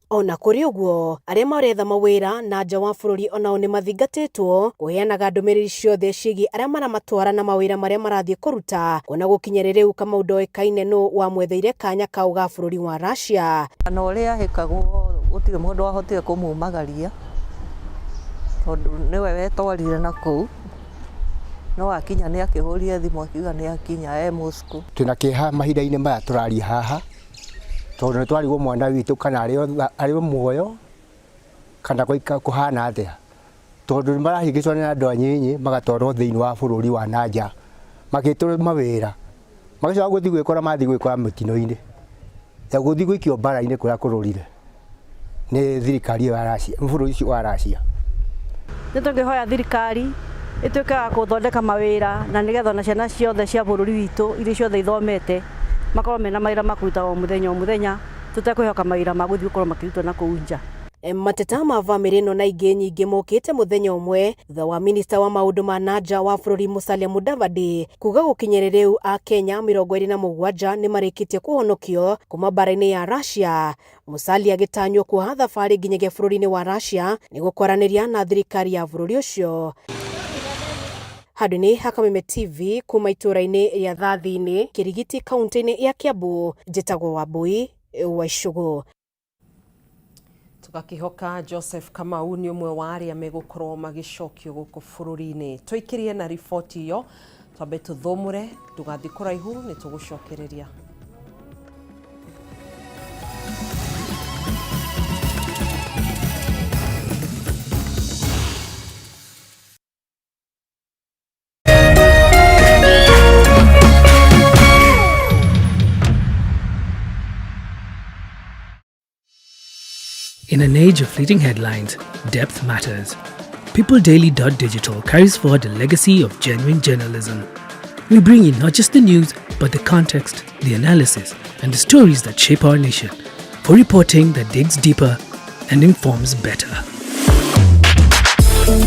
Ona kũrĩ ũguo, arĩa maretha mawĩra na nja wa bũrũri onao nĩ mathingatĩtwo kũheanaga ndũmĩrĩri ciothe ciĩgiĩ arĩa maramatwara na mawĩra marĩa marathiĩ kũruta, kuona gũkinyĩria rĩu Kamau ndoĩkaine nũ wamwetheire kanya kau ga bũrũri wa Russia. Na ũrĩa ahĩkagwo gũtirĩ mũndũ wahotire kũmumagaria tondũ nĩwe wetwarire na kũu, no akinya nĩ akĩhũrire thimũ akiuga nĩ akinya e Moscow. Twĩna kĩeha mahinda-inĩ maya tũraria haha, tondũ nĩ twarigwo mwana witũ kana arĩ o muoyo kana kũhana atĩa, tondũ nĩ marahĩngĩcwo nĩ andũ anyinyi magatwarwo thĩinĩ wa bũrũri wa na nja magĩtwo mawĩra, magacoka gũthiĩ gwĩkora mathiĩ gwĩkora mĩtino-inĩ ya gũthiĩ gũikio mbara-inĩ kũrĩa kũrũrire nĩ thirikari ĩyo ya Russia, bũrũri ũcio wa Russia. Nĩ tũngĩhoya thirikari ĩtuĩke ya gũthondeka mawĩra na nĩgetha ona ciana ciothe cia bũrũri witũ iria ciothe ithomete makorwo mena mawĩra ma kũruta o mũthenya o mũthenya tũtekwĩhoka mawĩra ma gũthiĩ gũkorwo makĩrutwo na kũu nja. Mateta ma bamĩrĩ ĩno na ingĩ nyingĩ mokĩte mũthenya ũmwe thutha wa minista wa maũndũ ma na nja wa bũrũri Musalia Mudavadi kuga gũkinyĩria rĩu Akenya 27 nĩ marĩkĩtie kũhonokio kuma mbara-inĩ ya Russia. Musalia agĩtanywo kuoha thabarĩ nginyagia bũrũri-inĩ wa Russia nĩguo kwaranĩria na thirikari ya bũrũri ũcio. Handũ-inĩ ha Kameme TV kuma itũũra-inĩ rĩa Thathi-inĩ, Kĩrigiti, kaunti-inĩ ya Kiambu, njĩtagwo Wambui wa Icũgũ. Tũgakĩhoka Joseph Kamau nĩ ũmwe wa arĩa megũkorwo magĩcokio gũkũ bũrũri-inĩ. Tũikĩrie na riboti ĩyo, twambe tũthũmũre, ndũgathiĩ kũraihu, nĩ tũgũcokereria. In an age of fleeting headlines, depth matters. PeopleDaily.digital carries forward the legacy of genuine journalism. We bring you not just the news, but the context, the analysis, and the stories that shape our nation, for reporting that digs deeper and informs better. This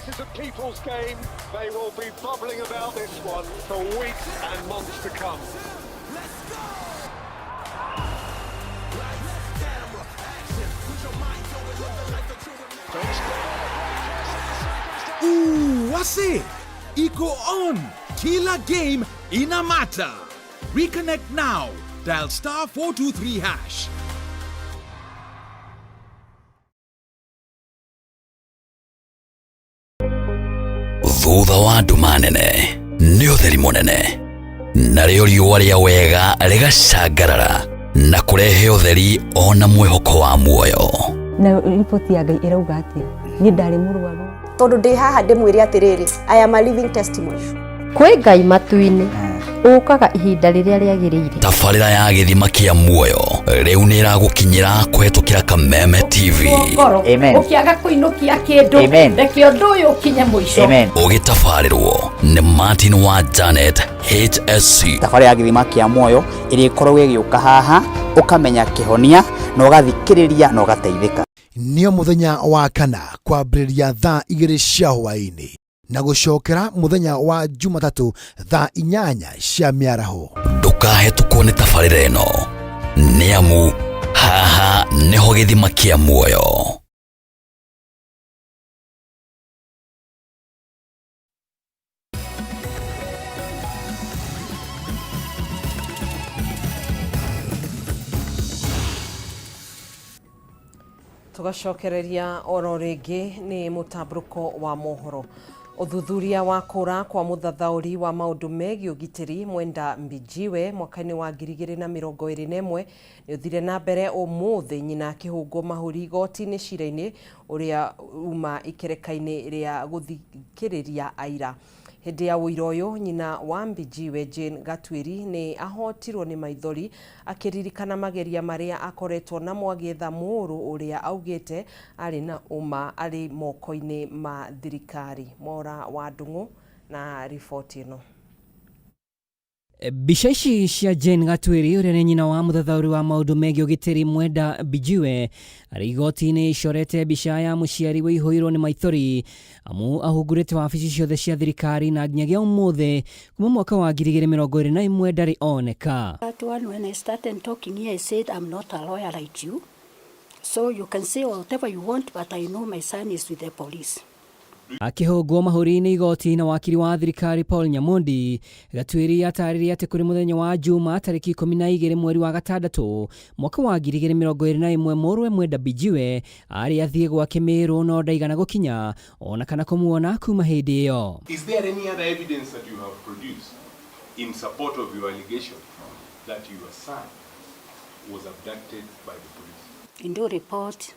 is a people's game. They will be bubbling about this one for weeks and months to come. Ooh, wase iko on kila game ina matter. Reconnect now. Dial star 423 hash. Thutha wa nduma nene nĩ ũtheri mũnene, narĩo riũa rĩa wega rĩgacangarara na kũrehe ũtheri ona mwĩhoko wa muoyo. Na riboti ya Ngai ĩrauga atĩa? Niĩ ndarĩ mũrwaru. Tondũ ndĩ haha ndĩmwĩre atĩrĩrĩ, I am a living testimony. Kwĩ Ngai matu-inĩ ũkaga ihinda rĩrĩa rĩagĩrĩire. Tabarĩra ya gĩthima kĩa muoyo rĩu nĩ ĩragũkinyĩra kũhetũkĩra Kameme TV. Ngoro ũkĩaga kũinũkia kĩndũ, reke ũndũ ũyũ ũkinye mũico. Ũgĩtabarĩrwo nĩ Martin wa Janet HSC. Tabarĩra ya gĩthima kĩa muoyo ĩrĩkoragwo ĩgĩũka haha, ũkamenya kĩhonia na ũgathikĩrĩria na ũgateithĩka. Nĩo mũthenya wa kana kwambĩrĩria thaa 2 cia hwaĩ-inĩ na gũcokera mũthenya wa Jumatatũ thaa 8 cia mĩaraho. Ndũkahetũkwo nĩ tabarĩra ĩno, nĩ amu haha nĩho gĩthima kĩa muoyo. Tugacokereria oro rĩngĩ nĩ mũtambũrũko wa mohoro. Ũthuthuria wa kũra kwa mũthathaũri wa maũndũ megiĩ ũgitĩri Mwenda Mbijiwe mwaka-inĩ wa 2021 nĩ ũthire na mbere ũmũthĩ, nyina akĩhũngwo mahũri igoti-inĩ cira-inĩ ũrĩa uma ikereka-inĩ rĩa gũthikĩrĩria aira. Hĩndĩ ya ũira ũyũ, nyina wa Mbijiwe Jane Gatuĩri nĩ ahotirwo nĩ maithori akĩririkana mageria marĩa akoretwo namo agĩetha mũrũ ũrĩa augĩte arĩ na ũma arĩ moko-inĩ ma thirikari. Mora wa Ndung'u na riboti ĩno. Mbica ici cia Jane Gatuĩri ũrĩa nĩ nyina wa mũthathaũri wa maũndũ megiĩ ũgitĩri Mwenda Mbijiwe arĩ igoti-inĩ icorete mbica ya mũciari wĩihũirwo nĩ maithori amu ahungurĩte wabici ciothe cia thirikari na nginyagia ũmũthĩ kuma mwaka wa 2021 ndarĩ oneka. That one, when I started talking here, I said, I'm not a lawyer like you. So you can say whatever you want, but I know my son is with the police. Akĩhũngwo mahũri-inĩ igoti na wakiri wa thirikari Paul Nyamundi, Gatuĩri atarĩria atĩ kũrĩ mũthenya wa Juma tarĩki 12 mweri wa gatandatũ mwaka wa 2021 mũrũwe Mwenda Mbijiwe arĩ athiĩ gwake Mĩrũ no ndaigana gũkinya ona kana kũmuona kuma hĩndĩ ĩyo. Is there any other evidence that you have produced in support of your allegation that your son was abducted by the police? In the report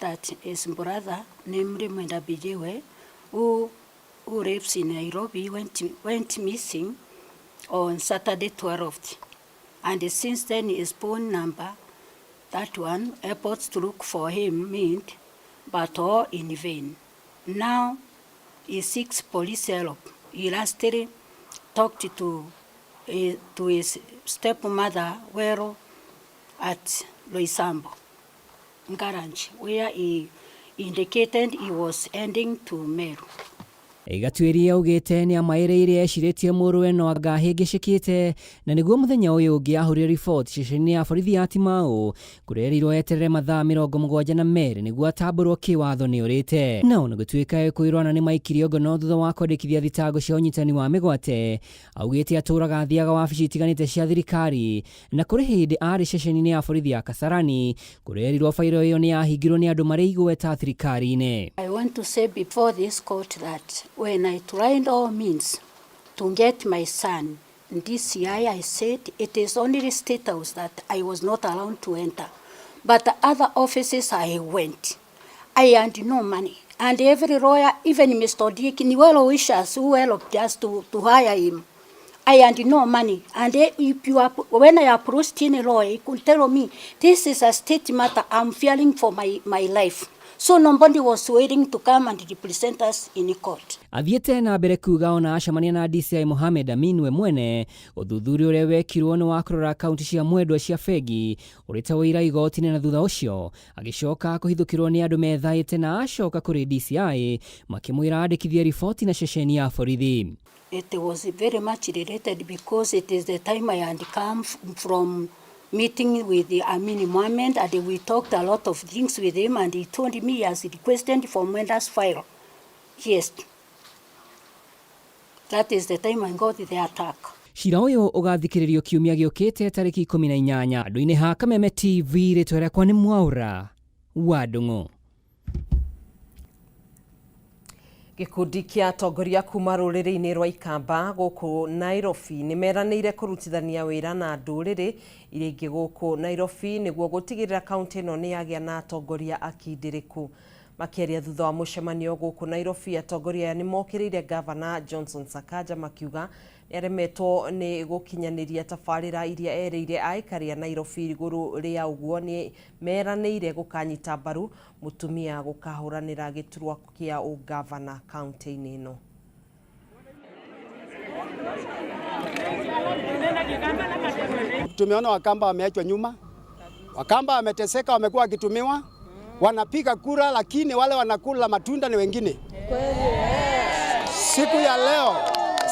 that his brother, namely Mwenda Mbijiwe, who lives in Nairobi, went missing on Saturday 12th. And since then his phone number, that one, efforts to look for him meant, but all in vain. Now he seeks police help. He lastly talked to his stepmother, Wero, at Loisambo Garage, where he indicated he was heading to Meru. Gatuĩri augĩte nĩ amaĩrĩire ecirĩtie mũrũwe no anga ahĩngĩcĩkĩte na nĩguo mũthenya ũyũ ũngĩ ahũrire riboti ceceni ya borithi ya Timau kũrĩa erirwo eterere mathaa 72 nĩguo atambũrwo kĩwatho nĩ ũrĩte. Na ona gũtuĩka kwĩrwo na nĩ maikirio ngono thutha wa kwandĩkithia thitango cia ũnyitani wa mĩgwate, augĩte atũraga athiaga wabici itiganĩte cia thirikari na kũrĩ hĩndĩ arĩ ceceni-inĩ ya borithi ya Kasarani kũrĩa erirwo bairo ĩyo nĩ yahingirwo nĩ andũ marĩ igweta thirikari-inĩ. I want to say before this court that when I tried all means to get my son in DCI, I said it is only State House that I was not allowed to enter. But the other offices I went, I had no money. And every lawyer, even Mr. Dick, ni well wishers who helped us to hire him. I had no money. And if you are, when I approached any lawyer, he could tell me, this is a state matter, I'm fearing for my life. So nobody was willing to come and represent us in court. Athiĩte na mbere kuga ona acemania na DCI Mohamed Amin we mwene, ũthuthuria ũrĩa wekirwo nĩ wa kũrora akaunti cia mwendwa cia bengi ũrĩ ta ũira igoti-inĩ na thutha ũcio agĩcoka kũhithũkĩrwo nĩ andũ methaĩte na acoka kũrĩ DCI makĩmwĩra andĩkithie riboti na ceceni ya borithi. It was very much related because it is the time I had come from meeting with the Amin Mohammed, and we talked a lot of things with him, and he told me he has requested for Mwenda's file. Yes. That is the time I got the attack. Cira ũyũ ũgathikĩrĩrio kiumia gĩũkĩte tarĩki 18 andũ-inĩ ha Kameme TV. Rĩtwa rĩakwa nĩ Mwaũra wa Ndung'u. Gĩkundi kĩa atongoria kuma rũrĩrĩ-inĩ rwa Ikamba gũkũ Nairobi nĩ meranĩire kũrutithania wĩra na ndũrĩrĩ iria ingĩ gũkũ Nairobi nĩguo gũtigĩrĩra kaunti ĩno nĩ yagĩa na atongoria akindĩrĩku. Makĩaria thutha wa mũcemanio gũkũ Nairobi, atongoria aya nĩ mokĩrĩire Gavana Johnson Sakaja makiuga nĩ aremetwo nĩ gũkinyanĩria tabarĩra iria erĩire aikari a Nairobi. Igũrũ rĩa ũguo, nĩ meranĩire gũkanyita mbaru mũtumia gũkahũranĩra gĩturwa kĩa ũgavana kaunti-inĩ ĩno. Tumeona Wakamba wameachwa nyuma, Wakamba wameteseka, wamekuwa wakitumiwa, wanapiga kura, lakini wale wanakula matunda ni wengine. Siku ya leo,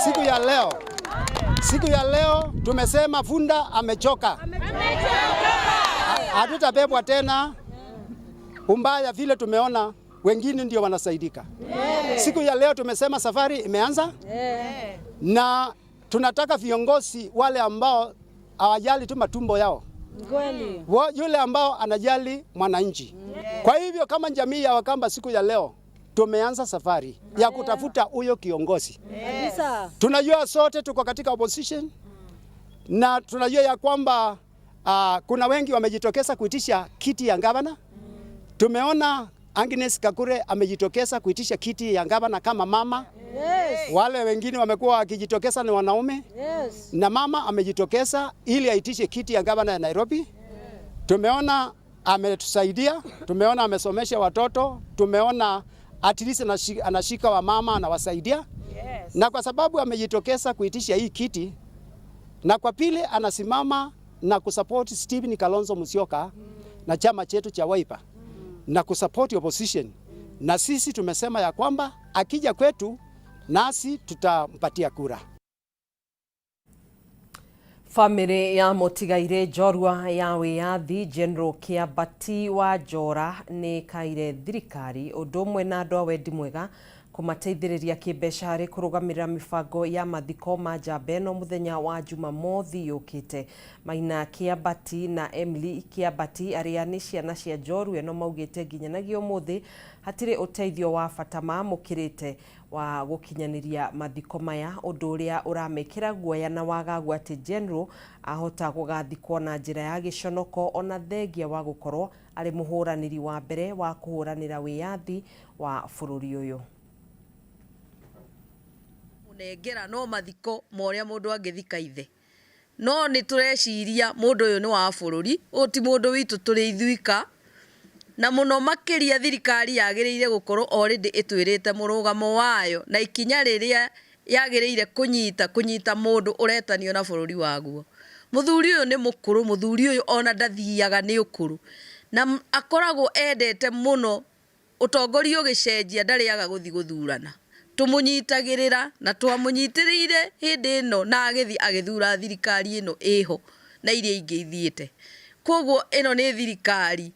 siku ya leo, siku ya leo tumesema punda amechoka, hatutabebwa tena umbaya vile tumeona wengine ndio wanasaidika. Siku ya leo tumesema safari imeanza na tunataka viongozi wale ambao hawajali tu matumbo yao, yule ambao anajali mwananchi. Kwa hivyo kama jamii ya Wakamba siku ya leo tumeanza safari ya kutafuta huyo kiongozi. Tunajua sote tuko katika opposition na tunajua ya kwamba kuna wengi wamejitokeza kuitisha kiti ya gavana. Tumeona Agnes Kakure amejitokeza kuitisha kiti ya gavana kama mama. Wale wengine wamekuwa wakijitokeza ni wanaume. Na mama amejitokeza ili aitishe kiti ya gavana ya Nairobi. Tumeona ametusaidia, tumeona amesomesha watoto, tumeona at least anashika wamama anawasaidia. Na kwa sababu amejitokeza kuitisha hii kiti, na kwa pili anasimama na kusupport Stephen Kalonzo Musyoka na chama chetu cha Wiper na kusupport opposition, na sisi tumesema ya kwamba akija kwetu nasi tutampatia kura. Bamĩrĩ ya mũtigairĩ njorua ya wĩyathi General Kĩambati wa Njora nĩ ĩkaire thirikari ũndũ ũmwe na andũ a wendi mwega kũmateithĩrĩria kĩmbeca harĩ kũrũgamĩrĩra mĩbango ya mathiko ma njamba ĩno mũthenya wa Jumamothi yũkĩte. Maina Kĩambati na Emily Kĩambati arĩa nĩ ciana cia njorua ĩno maugĩte nginyanagia ũmũthĩ hatirĩ ũteithio wa bata mamũkĩrĩte wa gũkinyanĩria mathiko maya, ũndũ ũrĩa ũramekĩra guoya na wagagu atĩ General ahota gũgathikwo na njĩra ya gĩconoko ona thengia wa gũkorwo arĩ mũhũranĩri wa mbere wa kũhũranĩra wĩyathi wa bũrũri ũyũ. Mũnengera no mathiko ma ũrĩa mũndũ angĩthika ithe, no nĩ tũreciria mũndũ ũyũ nĩ wa bũrũri, ũyũ ti mũndũ witũ tũrĩ ithuika, na mũno makĩria thirikari yagĩrĩire gũkorwo already ĩtwĩrĩte mũrũgamo wayo na ikinya rĩrĩa yagĩrĩire kũnyita mũndũ ũretanio na bũrũri waguo. Mũthuri ũyũ nĩ mũkũrũ, mũthuri ũyũ ona ndathiaga nĩ ũkũrũ, na akoragwo endete mũno ũtongoria ũgĩcenjia, ndarĩaga gũthiĩ gũthurana. Tũmũnyitagĩrĩra na twamũnyitĩrĩire hĩndĩ ĩno na agĩthiĩ agĩthura thirikari ĩno ĩho na iria ingĩ ithiĩte. Koguo ĩno nĩ thirikari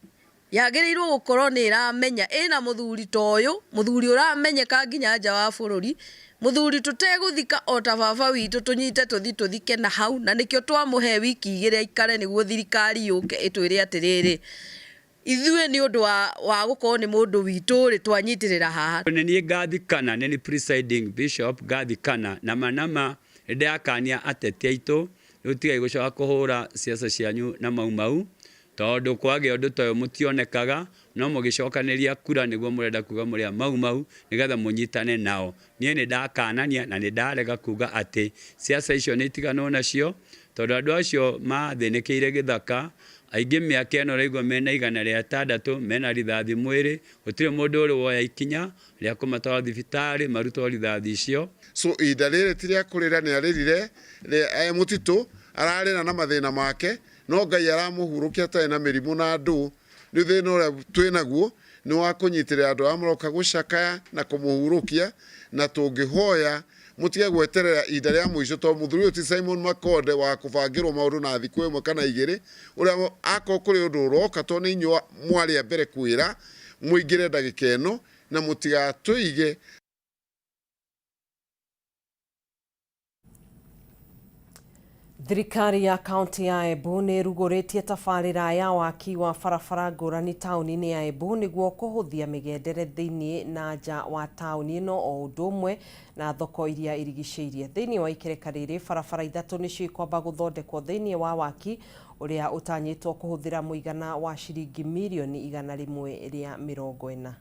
yagĩrĩirwo gũkorwo nĩ ĩramenya ĩna mũthuri ta ũyũ, mũthuri ũramenyeka nginya nja wa bũrũri, mũthuri tũtegũthika o ta baba witũ, tũnyite tũthi tũthike na hau, na nĩkĩo twamũhe wiki 2 aikare nĩguo thirikari yũke ĩtwĩre atĩrĩrĩ, ithuĩ nĩ ũndũ wa gũkorwo nĩ mũndũ witũ rĩ, twanyitĩrĩra haha. Nĩ niĩ ngathikana, nĩ niĩ presiding bishop ngathikana na manama nĩndĩrakania ateti aitũ rĩu tigai gũcoka kũhũra ciaca cianyu na mau mau, tondũ kwagĩa ũndũ ta ũyũ mũtionekaga, no mũgĩcokanĩria kura nĩguo mũrenda kuga mũrĩ a mau mau nĩgetha mũnyitane nao. Niĩ nĩ ndakanania na nĩ ndarega kuga atĩ ciaca icio nĩ itiganwo nacio, tondũ andũ acio mathĩnĩkĩire gĩthaka Aingĩ mĩaka ĩno ũraigua mena 106, mena rithathi mwĩrĩ, gũtirĩ mũndũ ũrĩ woya ikinya rĩa kũmatwara thibitarĩ marutwo rithathi icio. So ihinda rĩrĩ ti rĩa kũrĩra, nĩ arĩrire e mũtitũ, ararĩra na mathĩna make, no Ngai aramũhurũkia atarĩ na mĩrimũ na ndũ. Rĩu thĩna ũrĩa twĩ naguo nĩ wa kũnyitĩrĩra andũ arĩa maroka gũcakaya na kũmũhurũkia, na tũngĩhoya mũtige gweterera ihinda rĩa mũico, tondũ mũthuri ũyũ ti Simon Makonde wa kũbangĩrwo maũndũ na thikũ ĩmwe kana igĩrĩ, ũrĩa akorwo kũrĩ ũndũ ũroka, tondũ nĩ inyuĩ mwarĩ a mbere kwĩra mũingĩre ndagĩka ĩno na mũtigatũige. Thirikari ya kaunti ya Embu nĩ ĩrugũrĩtie tabarĩra ya waki wa barabara ngũrani taũni-inĩ ya Embu nĩguo kũhũthia mĩgendere thĩinĩ na nja wa taũni ĩno o ũndũ ũmwe na thoko iria irigicĩirie. Thĩinĩ wa ikereka rĩrĩ barabara ithatũ nĩcio ikwamba gũthondekwo thĩinĩ wa waki ũrĩa ũtanyĩtwo kũhũthĩra mũigana wa ciringi mirioni 140.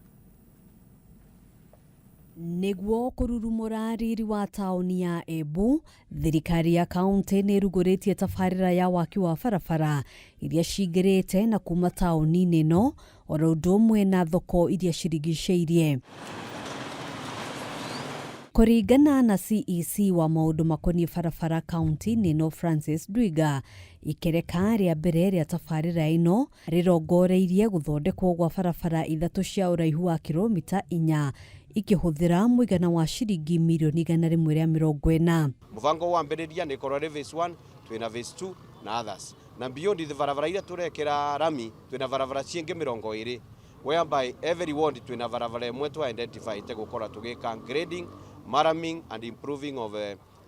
Nĩguo kũrurumũra riri wa taũni ya Embu, thirikari ya kaunti nĩ ĩrugũrĩtie tabarĩra ya waki wa barabara iria cingĩrĩte na kuma taũni-inĩ ĩno oro ũndũ ũmwe na thoko iria cirigicĩirie. Kũringana na CEC wa maũndũ makoniĩ barabara kaunti-inĩ ĩno Francis Ndwiga, ikereka rĩa mbere rĩa tabarĩra ĩno rĩrongoreirie gũthondekwo gwa barabara ithatũ cia ũraihu wa kilomita 4 ikĩhũthĩra mũigana wa ciringi mirioni 140. Mũbango wambĩrĩria nĩ ĩkorwo ĩrĩ phase 1, twĩna phase 2 na others. Na beyond the barabara iria tũrekĩra rami, twĩna barabara ciĩngĩ 20, whereby every ward twĩna barabara ĩmwe twa identify te gũkorwo tũgĩka grading, murraming and improving of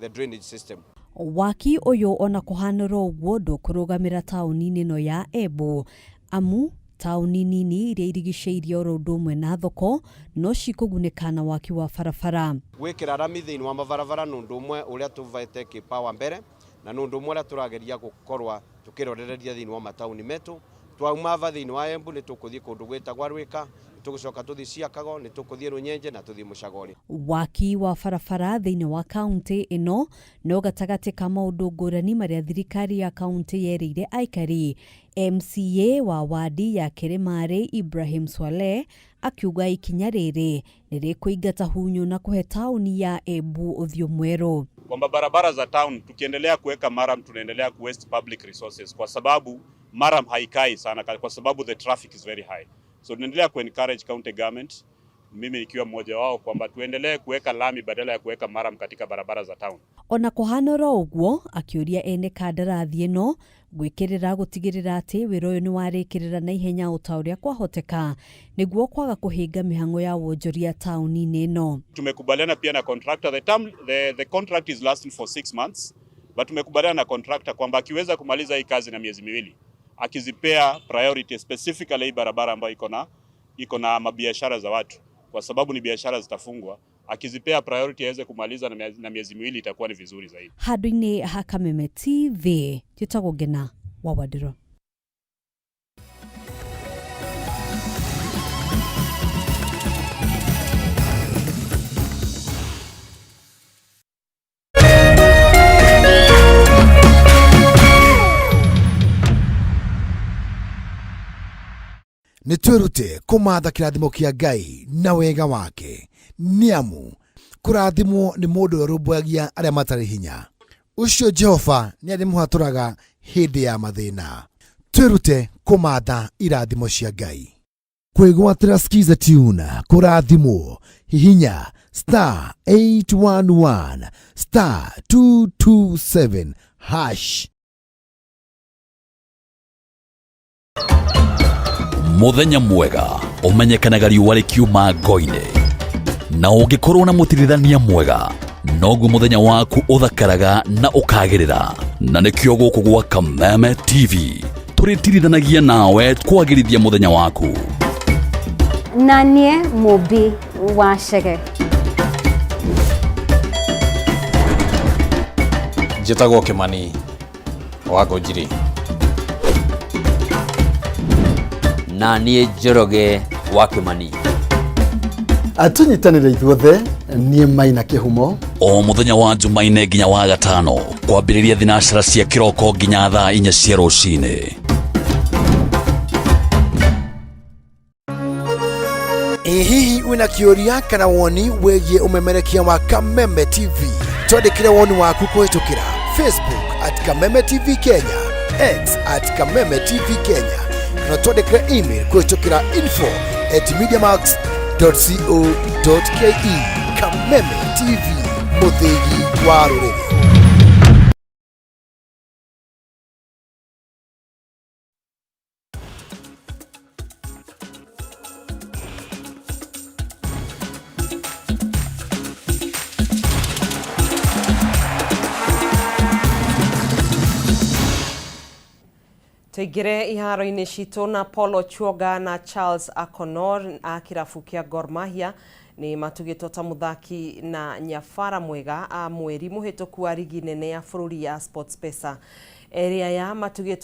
the drainage system. Waki ũyũ ona kũhanĩra ũguo ndũkũrũgamĩra taũni-inĩ ĩno ya Embu, amu taũni nini iria irigicĩirie oro ũndũ ũmwe na thoko no cikũgunĩka na waki wa barabara. Gwĩkĩra rami thĩinĩ wa mabarabara nĩ ũndũ ũmwe ũrĩa tũvete kĩpawa mbere, na nĩ ũndũ ũmwe ũrĩa tũrageria gũkorwa tũkĩrorereria thĩinĩ wa mataũni metũ. Twauma ava thĩinĩ wa Embu nĩ tũkũthiĩ kũndũ gwĩtagwa Rwĩka, nĩ tũgũcoka tũthiĩ Ciakago, nĩ tũkũthiĩ Rũnyenje na tũthiĩ Mũcagori. Waki wa barabara thĩinĩ wa kaunti ĩno no gatagatĩ ka maũndũ ngũrani marĩa thirikari ya kaunti yerĩire aikari. MCA wa wadi ya Kĩrĩmarĩ Ibrahim Swaleh akiuga ikinya rĩrĩ nĩ rĩkũingata hunyũ na kũhe taũni ya Embu ũthiũ mwerũ. Kwamba barabara za town tukiendelea kuweka murram tunaendelea ku waste public resources, kwa sababu murram haikai sana, kwa sababu the traffic is very high. So tunaendelea ku encourage county government, mimi nikiwa mmoja wao, kwamba tuendelee kuweka lami badala ya kuweka murram katika barabara za town. Ona kũhana oro ũguo, akĩũria ene kandarathi ĩno gwĩkĩrĩra gũtigĩrĩra atĩ wĩra ũyũ nĩ warĩkĩrĩra na ihenya o ta ũrĩa kwahoteka nĩguo kwaga kũhĩnga mĩhang'o ya wonjoria taũni-inĩ ĩno. Tumekubaliana pia na contractor, the contract is lasting for 6 months, but tumekubaliana na contractor kwamba akiweza kumaliza hii kazi na miezi miwili, akizipea priority specifically hii barabara ambayo iko na mabiashara za watu, kwa sababu ni biashara zitafungwa, akizipea priority aweze kumaliza na miezi miwili itakuwa ni vizuri zaidi. Handũ-inĩ ha Kameme TV, njĩtagwo Ngena wa Wandĩro. Nĩ twĩrute kũmatha kĩrathimo kĩa Ngai na wega wake, nĩ amu kũrathimwo nĩ mũndũ ũrĩa ũrũmbũyagia arĩa matarĩ hinya. Ũcio Jehova nĩ arĩmũhatũraga hĩndĩ ya mathĩna. Twĩrute kũmatha irathimo cia Ngai. Kwĩgwatĩra Skiza Tune, kũrathimwo, hihinya star 811 star 227 hash. Mũthenya mwega ũmenyekanaga riũa rĩkiuma ngo-inĩ, na ũngĩkorwo na mũtirithania mwega noguo mũthenya waku ũthakaraga na ũkagĩrĩra. Na nĩkĩo gũkũ gwa Kameme TV tũrĩtirithanagia nawe kwagĩrithia mũthenya waku. Na niĩ Mũmbi wa Chege. Njĩtagwo Kĩmani wa Ngũnjiri. Na niĩ Njoroge wa Kĩmani. Tũnyitanĩre ithuothe, niĩ Maina Kĩhumo. O mũthenya wa Jumaine nginya wa gatano, kwambĩrĩria thinacara cia kĩroko nginya thaa 4 cia rũcinĩ. Ĩ hihi wĩna kĩũria kana woni wĩgiĩ ũmemerekia wa Kameme TV? Twandĩkĩre woni waku kũhĩtũkĩra Facebook at Kameme TV Kenya, X at Kameme TV Kenya, kana twandĩkĩre email kũhĩtũkĩra info at mediamax.co.ke. Kameme TV, mũthĩgi wa rũrĩrĩ. Tũingĩre iharo-inĩ citũ na Paul Ochuoga na Charles Akonor a kĩrabu kĩa Gor Mahia nĩ matugĩtwo ta mũthaki na nyabara mwega a mweri mũhĩtũku wa rigi nene ya bũrũri ya SportPesa. Erĩ aya matugĩtwo